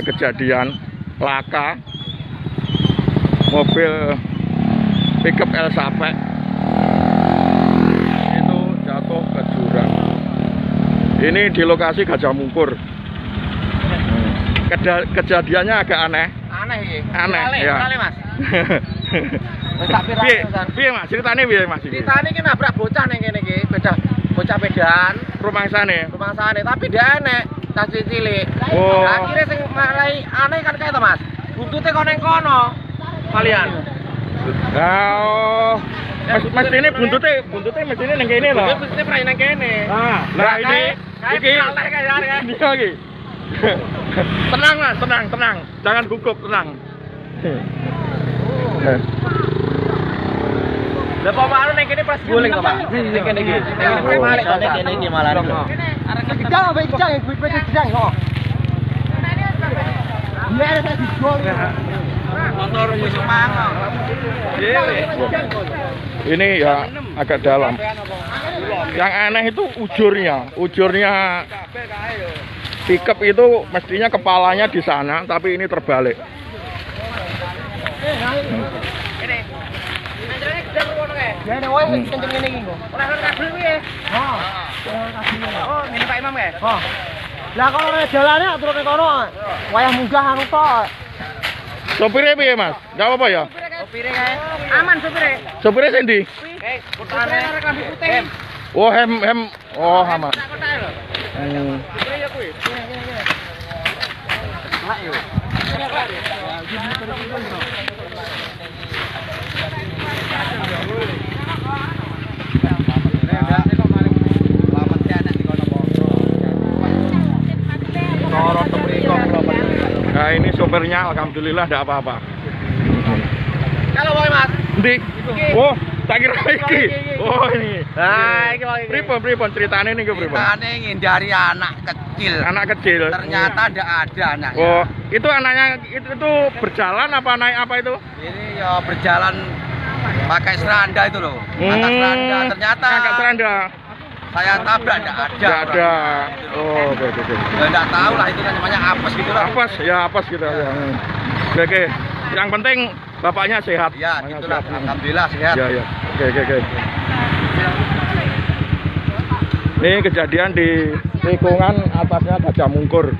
kejadian laka mobil pickup Elsape itu jatuh ke jurang. Ini di lokasi Gajah Mungkur. Kejadiannya agak aneh. Aneh iki. Aneh ya. Pirale, Mas. Piye, piye Mas? Ceritane piye Mas iki? Ceritane iki nabrak bocah ning kene iki, beda bocah pedaan, Rumangsane. Rumangsane, tapi dia enek tas cilik. Oh. Nah, akhirnya sing marai aneh kan kae to, Mas. Buntute kok ning kono. Kalian. Lah, oh. Mestine buntute mestine ning kene lho. Buntute mestine prai ning kene. Nah, lah ini iki iki iki. Tenang Mas, tenang, tenang. Jangan gugup, tenang. Lah kok malu ning kene pas guling to, Pak? Ning kene iki. Ning kene malik to, ning kene iki malah lho. Gedang apa gedang ya, gue gedang kok. Iya, saya dijual. Motor wis mangan. Ini ya agak dalam. Yang aneh itu ujurnya, ujurnya pickup itu mestinya kepalanya di sana, tapi ini terbalik. Lah kalau jalane turune kono, wayah munggah anu tok. Sopirnya piye, Mas? Enggak apa-apa ya? Sopire kae. Aman sopire. Sopire sing ndi? Kotane klambi putih. Oh, hem. Oh, aman. Sopire ya kuwi. Nah, ini sopirnya alhamdulillah tidak apa-apa. Kalau wae Mas. Ndi? Oh, tak kira iki. Oh, ini. Nah, iki wae. Pripun pripun ceritane niku pripun? Ceritane ngindari anak kecil. Anak kecil. Ternyata ndak ada anaknya. Oh, itu anaknya itu berjalan apa naik apa itu? Ini ya berjalan pakai seranda itu loh. Angkat seranda ternyata. Angkat seranda. Saya tabrak enggak ada. Enggak ada. Oh, oke oke. Ya enggak tahu lah itu namanya apes gitu lah. Apes, ya apes gitu ya. Oke, oke. Yang penting bapaknya sehat. Ya, gitulah. Alhamdulillah sehat. Ya, ya. Oke, oke, oke. Ini kejadian di lingkungan atasnya Gajah Mungkur.